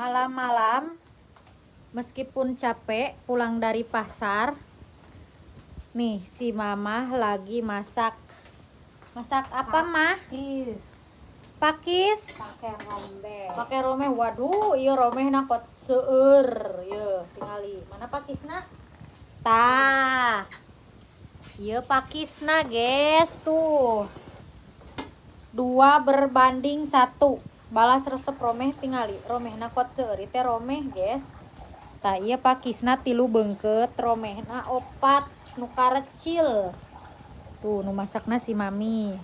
Malam-malam meskipun capek pulang dari pasar, nih si Mama lagi masak. Masak apa, Mah? Pakis. Pakis. Pakai rombe. Pakai romeh. Waduh, iya romehna kot seueur. Ye, tingali. Mana pakisna? Tah. Ieu pakisna, guys, tuh. 2:1. Balas resep romeh tingali. Romehna kot seueur teh romeh, guys. Tah ieu pakisna 3 beungkeut, romehna 4 nu karecil. Tuh nu masakna si Mami.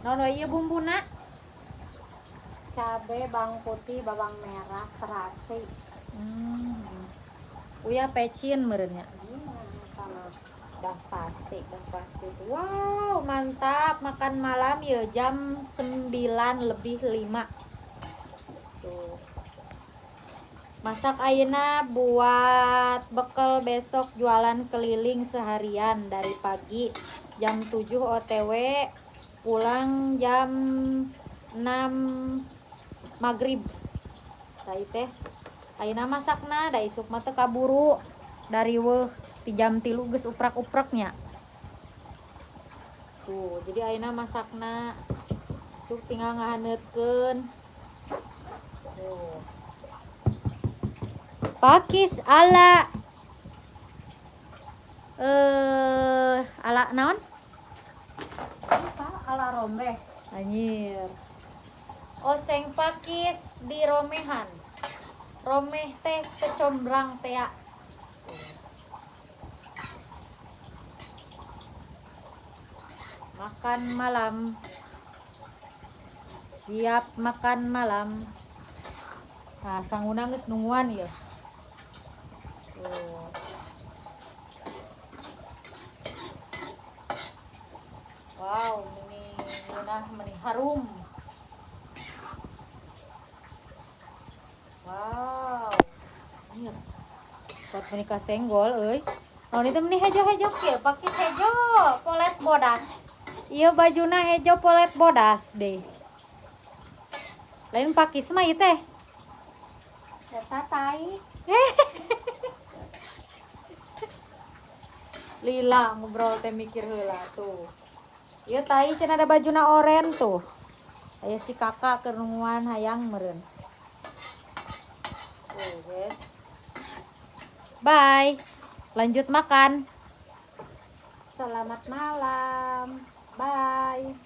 Naon wae ieu bumbuna? Cabe, bawang putih, bawang merah, terasi. Uyah pecin meureun nya. Iya, sama dah pasti. Dah pasti. Wow, mantap. Makan malam ya jam 9.05. Tuh. Masak ayeuna buat bekal besok jualan keliling seharian dari pagi jam 7 OTW pulang jam 6 maghrib. Tah teh ayeuna masakna da isuk mah teu kaburu dari weuh ti jam 3 geus uprak-upraknya. Tuh, jadi ayeuna masakna isuk tinggal ngahaneutkeun. Tuh. Pakis ala ala naon? Apa? Ala rombe. Anjir. Oseng pakis di romehan. Romeh teh kecombrang tea. Makan malam. Siap makan malam. Nah, sanguna geus nungguan ieu. Tuh. Wow, meni ngeunah, meni harum. Wow. Anjir. Kuat meni kasenggol euy. Naon itu meni hejo-hejo kieu, pakis hejo, polet bodas. Ieu bajuna hejo polet bodas deh. Lain pakis mah ieu teh. Eta tai. Lila ngobrol teh mikir heula tuh. Ieu tai cenah ada bajuna oren tuh. Aya si kakak keur nungguan hayang meureun. Tuh, guys. Bye. Lanjut makan. Selamat malam. Bye.